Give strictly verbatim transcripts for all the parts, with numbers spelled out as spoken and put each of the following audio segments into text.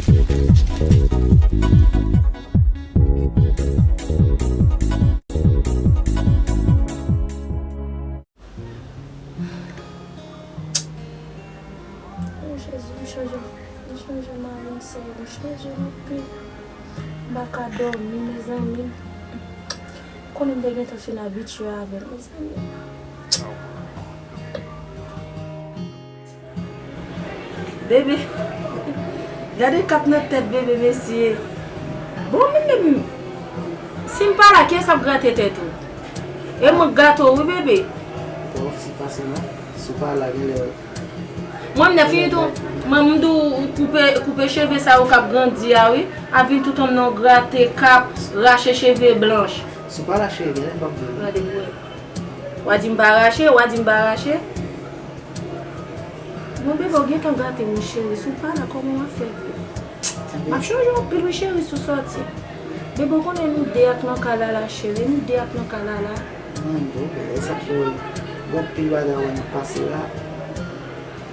Oh, Jezi, m chanje, m chanje mari m, Seyè, m chanje l anpil. M pa ka dòmi, mezanmi. Konnen m te gentan fin abitye avè l, mezanmi. Bebe, gade kap nan tèt bebe, mesye. Bon, men, men, si m pa la, kiyès ap grate tèt ou? E mwen k grate w, wi, bebe. Bon, se fasil, non? Si w pa la, genlè. Mwen, m nèf, fini tou. Mwen, m di w koupe, koupe cheve sa yo k ap grandi a, wi. Ap vin tout an nan grate, kap, rache cheve blanch. Si w pa rache, genlè m p ap vini. Gade, wi. W a di m pa rache, w a di m pa rache. Bon, bebe, w gentan gate m, wi, cheri. Si w pa la, kòman w ap fè? M ap chanje anpil, wi, cheri, si w sòti. Bebe, w konnen nou de ak nan kay la la, cheri. Nou de ak nan kay la la. Mwen, bebe, e sa k fè w gen anpil bagay wè n ap pase la.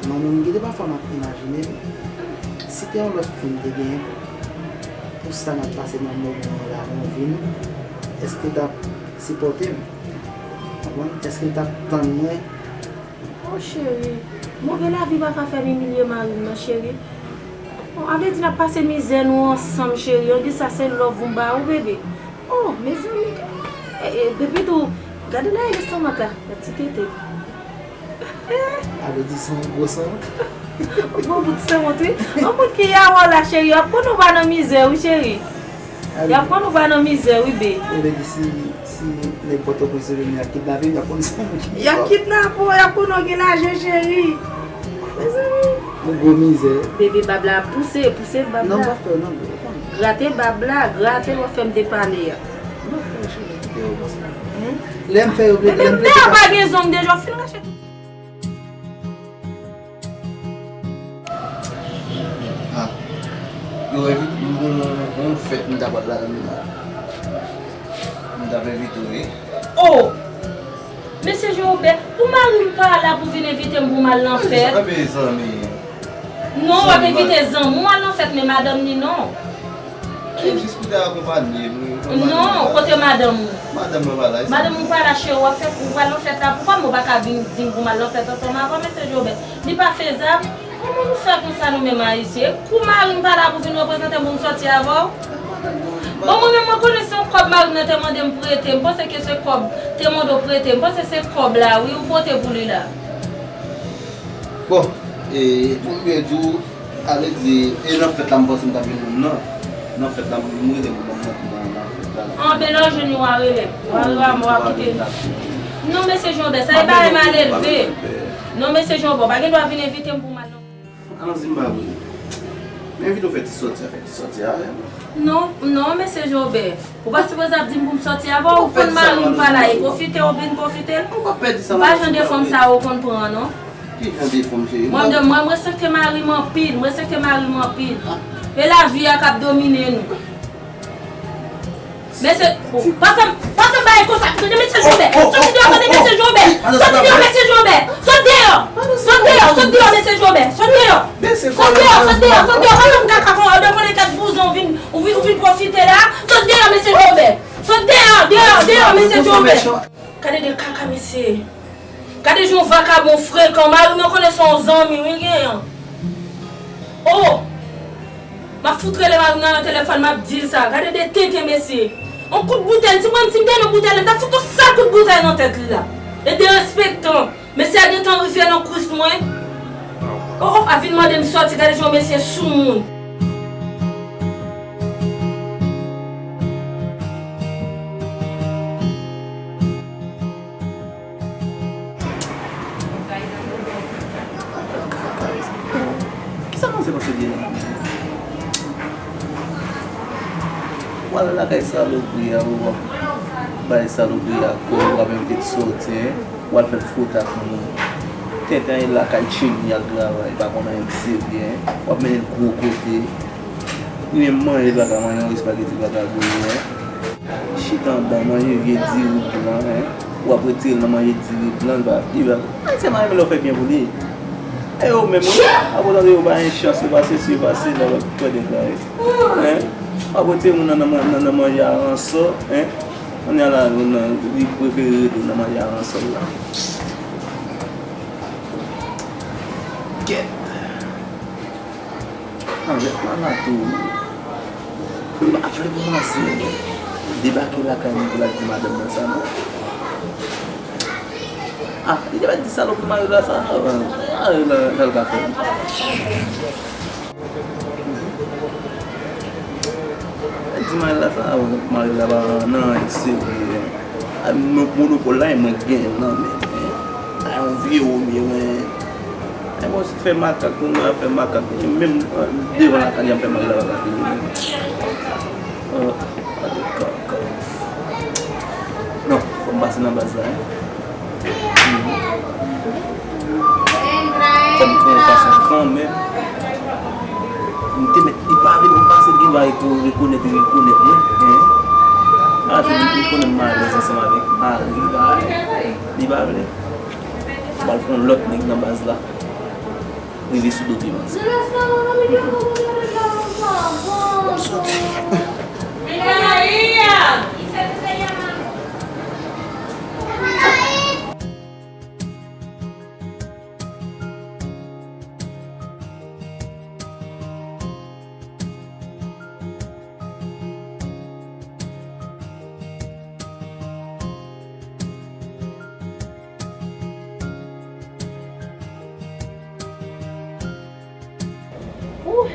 Mwen menm, gen de pafwa m ap imajine m, si te yon lòt fi m te genyen pou sa n ap pase nan moman an la nan vi nou, èske l t ap sipòte m? Konprann? Èske l t ap tann mwen? Oh, cheri, move lavi pa ka fè m imilye mari m nan, cheri. Bon, a vle di n ap pase mizè nou ansanm, cheri. An di sa se love m ba ou, bebe. Oh, mezanmi. E, e, depi tou, gade la, lestomak la, yon ti tete. A vle di se yon gwo sanwont. Yon gwo bout sanwont, wi. Yon moun ki yawa w la, cheri, y ap konn ou pa nan mizè, wi, cheri. Y ap konn ou pa nan mizè, wi, be. E vle di si, si nèg Pòtoprens yo vini ap kidnape m, y ap konn se mwen ki gen kòb. Y ap kidnape w, y ap konn ou gen lajan, cheri. Mezanmi. Yon gwo mizè. Bebe, bab la ap pouse, pouse bab la. Non, m pa fè, non, bebe. Grate bab la, grate w ap fè m depale a. M pa fè, cheri, kite yo konsa. Lè m fè yo plede, lè m plede. Menm pa gen zong deja, w fin rache tout. Ah. Yo envite m pou yon, yon fèt m ta pral ladan l la. M t ap envite w, wi. Oh! Mesye Jean Robert, pou mari m pa la pou vin envite m pou m al nan fèt? Mezanmi. Non, w ap envite zanmi w al nan fèt, men madanm ni non. E jis pou te akonpanye nou. Non, kote madanm ou? Madanm mwen pa la. Madanm ou pa la, cheri, w ap fèt, ou pral nan fèt la pou kòman ou pa ka vin di m pou m al nan fèt ansanm avè w, mesye Jean Robert? Li pa fezab. Kòman nou fè konsa nou menm Ayisyen? Kou mari m pa la pou vin reprezante m pou m sòti avè w? Bon, mwen menm mwen konnen se yon kòb mari m nan te mande m prete. M panse ke se kòb te mande w prete. M panse se kòb la, wi, ou pote pou li la. Bon, e, pou m byen di w, sa vle di, e nan fèt la m panse m t ap jwenn moun nan. Nan fèt la, m rele moun nan, m nan, nan, nan fèt la. An, ben lè w jwenn li, w a rele m. W a rele m, w a kite m. Non, mesye Jean Robert, sa e bagay malelve. Non, mesye Jean Robert, w pa gen dwa vin envite m pou m al nan. Alan di m pa vre. Men envite w fè ti sòti a, fè ti sòti a avè m. Non, non, mesye Jean Robert. Ou pa sipoze ap di m pou m sòti avè w, ou konn mari m pa la, e pwofite w vin pwofite l. Ou pa pèdi sa. Pa jan de fanm sa yo konn pran, non. Ki jan de fanm, cheri? Mwen, mwen, mwen respekte mari m anpil, mwen respekte mari m anpil. E lavi a k ap domine nou. Mesye, pa fè m, pa fè m bagay konsa. Tande, mesye Jean Robert. Sòti deyò, tande, mesye Jean Robert. Sòti deyò, mesye Jean Robert. Sòti deyò. Sòti deyò, sòti deyò, mesye Jean Robert. Sòti deyò. Sòt deyò, sòt deyò, sòt deyò. Kòman m ka ka fè w de konnen kèk bouzon ou vin, ou vin, ou vin pwofite la? Sòt deyò, mesye Jean Robert. Sòt deyò, deyò, deyò, mesye Jean Robert. Gade de kaka, mesye. Gade jan yon vakabon frekan. Mari m, mwen konnen se yon zanmi wi l genyen. Oh! M ap fout rele mari m nan telefòn, m ap di l sa. Gade de tenten, mesye. Yon kout boutèy, si mwen menm si m te nan boutèy la, m t ap fout yon sèl kout boutèy nan tèt li la. E derespektan. Mesye a gentan rive nan kwis mwen. Oh, oh, a vin mande m sòti, gade jan yon mesye soumoun. Kisa manzè panse de li? W al lakay salopri a, w ap bay salopri a kò, w ap envite l sòti, en. W al fè l fwote ak moun. Tenten e lakay tcheni al travay, pa konn anyen ki serye, en. W ap mennen l gwo kote. Li menm manje l pa ka manje, yon espageti l pa ka goute, en. Chita anba manje vye diri blan, en. W ap retire l nan manje diri blan, li pa, li pa. Ayisyen pa renmen lè w fè byen pou li. E yo menm, wi. Apre tande yo pa gen chans, yo pa sesi, yo pa sela, yo pa kwè deklare. Hein? Apre te moun nan nan nan nan manje a ransò, hein? Kounye a la, moun nan, li prefere rete nan manje a ransò la. Kèt. Anvèk mama tou. M pa vle kòmanse debake lakay mwen pou l al di madanm mwen sa, non. Ah, li te mèt di salopri mari la sa. Ah, la, la, l ka fè. Di mari la sa, mari la pa nan anyen serye. A, mo-, monopòl la, e mwen k genyen l nan men mwen. A, yon vye Romeo, mwen. E mwen osi fè makak, mwen ap fè makak. Menm, eh, devan lakay li, ap fè mari la makak. Oh, gade kaka. Non, fò m pase nan baz la, hein. Fò m pran yon pasyans kanmenm. M te mèt, li pa vle pou m pase, li va reko-, rekonèt, li rekonèt mwen, hein. A, se li, li konnen m alèz ansanm avèk mari, li pa, li pa vle. M al fè yon lòt nèg nan baz la. Rive sou do piman. M soti. Ouh!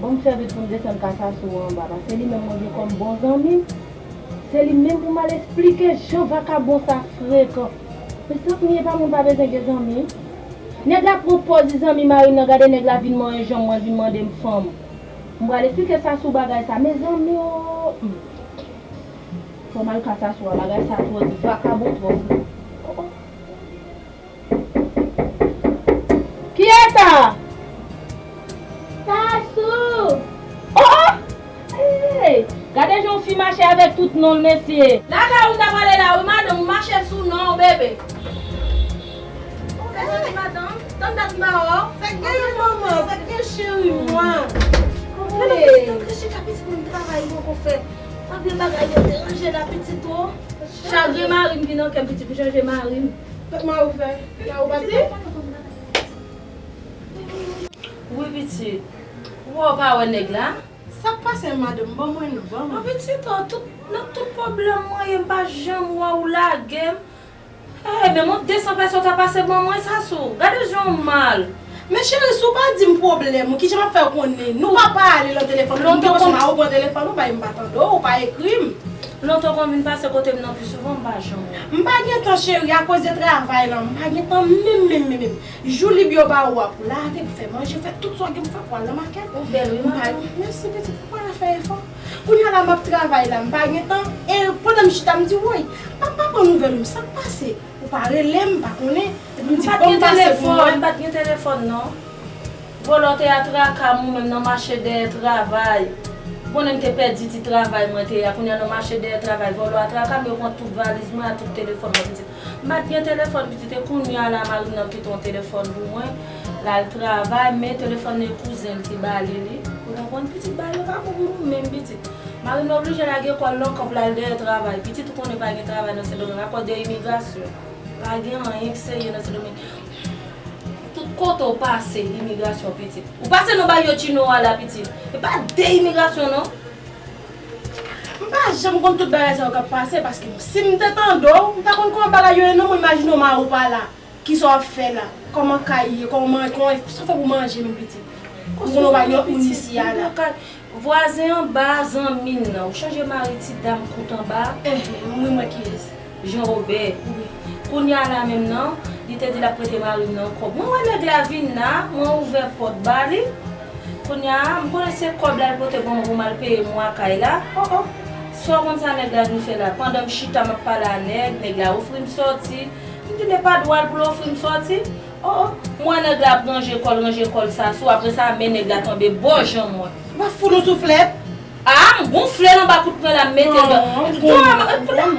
Bon, m sèvi pou m desann ka Sasou anba, paske li menm mwen gen kòm bon zanmi. Se li menm pou m al esplike jan vakabon sa frekan. Men sa k mye pa moun pa bezwen gen zanmi. Nèg la pran pòz li zanmi mari m nan, gade nèg la vin manyen janm mwen, vin mande m fanm. M pral esplike Sasou bagay sa, mezanmi o. Hmm. Fò m al ka Sasou a, bagay sa twò di, vakabon twò fou. Oh, oh. Kiyès sa? Sasou! Oh, oh! Hey! Gade jan yon fi mache avèk tout non l, mesye. Lakay ou m ta prale la, wi, madanm, ou mache sou non w, bebe. Ou bezwen di madanm? Tann dat m pa wè w. Sa k genyen, manman? Sa k genyen, cheri mwen? Gade pitit, antre chita, pitit, mwen travay m poko fè. Anpil bagay yo deranje la, pitit, o. Chagren mari m ki nan kè m, pitit, m chanje mari m. Kòman ou fè? La ou pati? Wi, pitit. Ou wè ou pa wè nèg la? Sa k pase, madanm? Ban mwen non, ban mwen. An, pitit, o, tout, nan tout pwoblèm mwen ye, m pa janm wè ou lage m. Eh, menm yon de san pèso ta pase ban mwen, Sasou. Gade jan w mal. Men cheri, si w pa di m pwoblèm ou, kijan m ap fè konnen? Nou pa pale nan telefòn, ou te pase ma ou pran telefòn ou bay m, m pa tande w, ou pa ekri m. Lontan w konn vin pase kote m nan pi souvan, m pa janm wè w. M pa gen tan, cheri, akoz de travay lan, m pa gen tan menm, menm, menm, menm. Jou lib yo ba ou a pou lave, pou fè manje, fè tout sa w gen pou fè, pou al nan makèt. Ou bèl, wi, manman. Mèsi, pitit, ou pa fè efò. Kounye a la, m ap travay la, m pa gen tan. E pandan m chita, m di, woy, m pa, m pa pran nouvèl ou, sa k pase? Ou pa rele m, m pa konnen. Epi m di, bon, m pase pou mwen. M pa t gen telefòn, non. Vòlò te atraka m, ou menm nan mache dèyè travay. Ou konnen m te pèdi ti travay mwen te ye a, kounye a nan mache dèyè travay, vòlò atraka m, yo pran tout valiz mwen ak tout telefòn mwen, pitit. M pa t gen telefòn, pitit, e kounye a la, mari m nan kite yon telefòn pou mwen, l al travay, men telefòn nan e kouzen l ki ba li li. Ou konprann, pitit, bagay yo pa bon pou ou menm, pitit. Mari m oblije lage kò l nan kanp l al dèyè travay. Pitit, ou konnen pa gen travay nan Sendomeng, akòz de imigrasyon. Pa gen anyen ki serye nan Sendomeng. Tout kote w pase, imigrasyon, pitit. Ou pase nan bayo chino a la, pitit. E pa de imigrasyon, non. M pa janm konn tout bagay sa yo k ap pase, paske si m te tande w, m ta konn kòman bagay yo ye, non, mwen imajine w mari w pa la. Kisa w ap fè la? Kòman kay ye? Kòman, kòman, sa w fè pou manje menm, pitit? Ou konnen w pa gen yon moun isi a la. Vwazen anba, zanmi n nan. Ou chanje mari ti dam kout anba? Enhen, wi, mwen kiyès? Jean Robert. Wi. Kounye a la menm nan, li te di l ap prete mari m nan yon kòb. Mwen wè nèg la vin la, mwen ouvè pòt ba li. Kounye a, m konnen se kòb la l pote ban mwen pou m al peye mwa kay la. Oh, oh. Sa w konn sa nèg la vin fè la? Pandan m chita, m ap pale a nèg, nèg la ofri m sòti. M di, men pa dwa l pou l ofri m sòti. Oh, oh. M wè nèg la ap ranje kò l, ranje kò l Sasou. Apre sa, men nèg la tonbe bò jan mwen. Ou pa fout nou souflèt? Ah, m gonfle l anba kout pwen la, m mete l. Bon, m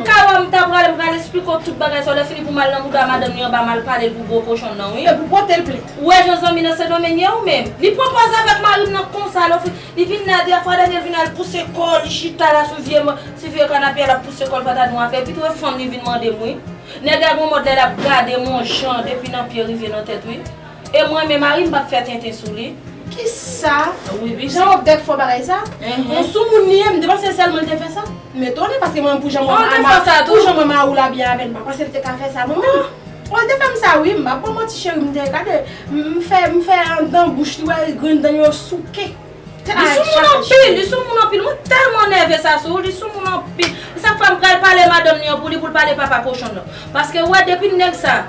ta prale, m prale esplike w tout bagay sa, lè fini pou m al nan bouda madanm li anba, m al pale l pou gwo kochon nan, wi. E pou pote l plent. Ou wè jan zanmi nan Sendomeng ye ou menm? Li pran pòz avèk mari m nan konsa, lè fin, li vin la, de fwa dènye l vin al pouse kò, li chita la sou vye, sou vye kanape a, l ap pouse kò l, pa ta nou afè. Epi tou e fanm li vin mande m, wi. Nèg la gon mòd lè l ap gade m on jan depi nan pye rive nan tèt, wi. E mwen menm mari m p ap fè tenten sou li. Kisa? Wi, pitit. Jan w ap gad fò bagay sa? Mhm. On sou moun li ye, m te panse sèl mwen l te fè sa. M etone paske mwen pou jan mwen ma, pou jan mwen ma ou la byen avè l, m pa panse l te ka fè sa mwen menm. Bon, l te fè m sa wi, m pa pou manti cheri, m te gade, m fè, m fè anndan bouch li, wè grenn dan yo souke. Li sou moun anpil, li sou moun anpil. Mwen tèlman nève sa sou ou, li sou moun anpil. E sa k fè m pral pale madanm li an pou li, pou l pale papa kochon nan. Paske ou wè depi nèg sa,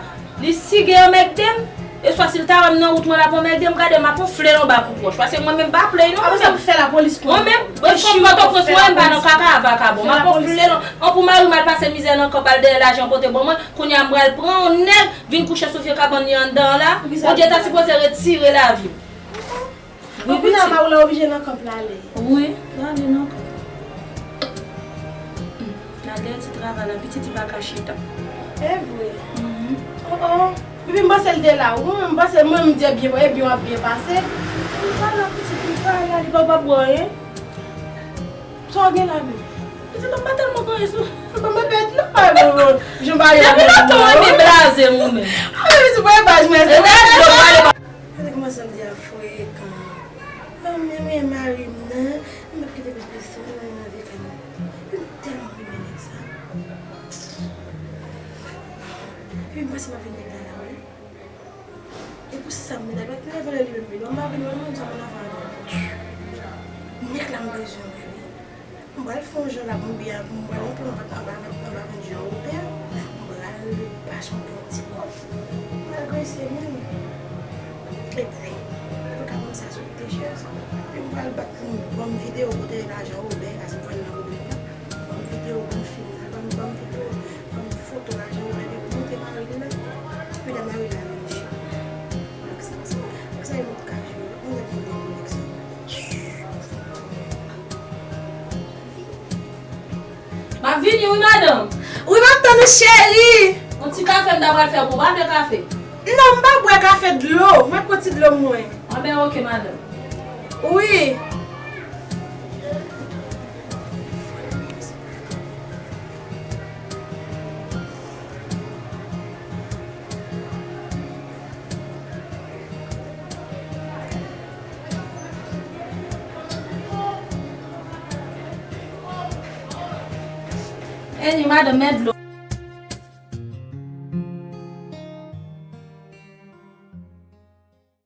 li si gen anmègde m, e swa si l ta wè m nan wout mwen l ap anmègde m, gade m ap onfle l anba kout wòch. Paske mwen menm m pa play non. Apre sa pou fè lapolis konnen. Mwen menm, bon, fanm Pòtoprens mwen, m pa nan kaka a vakabon. M ap onfle l an pou mari m al pase mizè nan kanp al dèyè lajan pote ban mwen. Kounye a m pral pran yon nèg vin kouche sou vye kabann li anndan an la. Bondye ta sipoze retire lavi m. Wi, kounye a pitit. Mari w la oblije nan kanp la ale. Wi, l ale nan kanp. Hmm. Nan dèyè ti travay la, pitit li pa ka chita. E vre? Mhm. Oh, oh. Epi m panse l te la, wi, m panse mwen m di ebyen, ebyen w ap byen pase. Li pa la, pitit, li pa la, li pa, pa bwè anyen. Sa w gen la menm? Pitit, m pa tèlman konn sou. Ban mwen pèt non, pa bon, bon. Jan pa yo. Depi lontan w renmen blaze m ou menm. A, men pitit, mwen pa jwenn. E nèg yo pale. Gade kòman sa m di a frekan. Mwen renmen mari m nan, m p ap kite l blese m nan nan vye kay mwen. Epi m tèlman renmen nèg sa. Epi m panse m ap vin nèg la la wi. E pou sa m vin la, pa t gen valè li menm wi non, m pa vin wè l menm jan m ann avan avè l. Nèg la m bezwen wè wi. M pral fè yon jan la pou m byen, pou m pral yon plan anba, anba, anba venn jan Robert. M pral pa chanpyon ti kòb. M pral grese menm. Epi, pou ka konn sa sou te chèz. Epi m pral bat pou m ban m videyo kote lajan Robert, paske m pral nan Robert la. Ban m videyo, ban m fim nan, ban m, ban m videyo, ban m foto lajan Robert, epi montre mari l la. Epi lè mari l la vin chita. Ak sa, ak sa, ak sa, e mwen k ka jere. Mwen mèt mwen gen koneksyon. M ap vini wi, madanm. Wi, m ap tann ou, cheri. Yon ti kafe m ta pral fè pou ou, pa vle kafe? Non, m pa bwè kafe, dlo. M ap pran ti dlo mwen. Anben, oke, madanm. Wi. Eni, madanm, mèt dlo.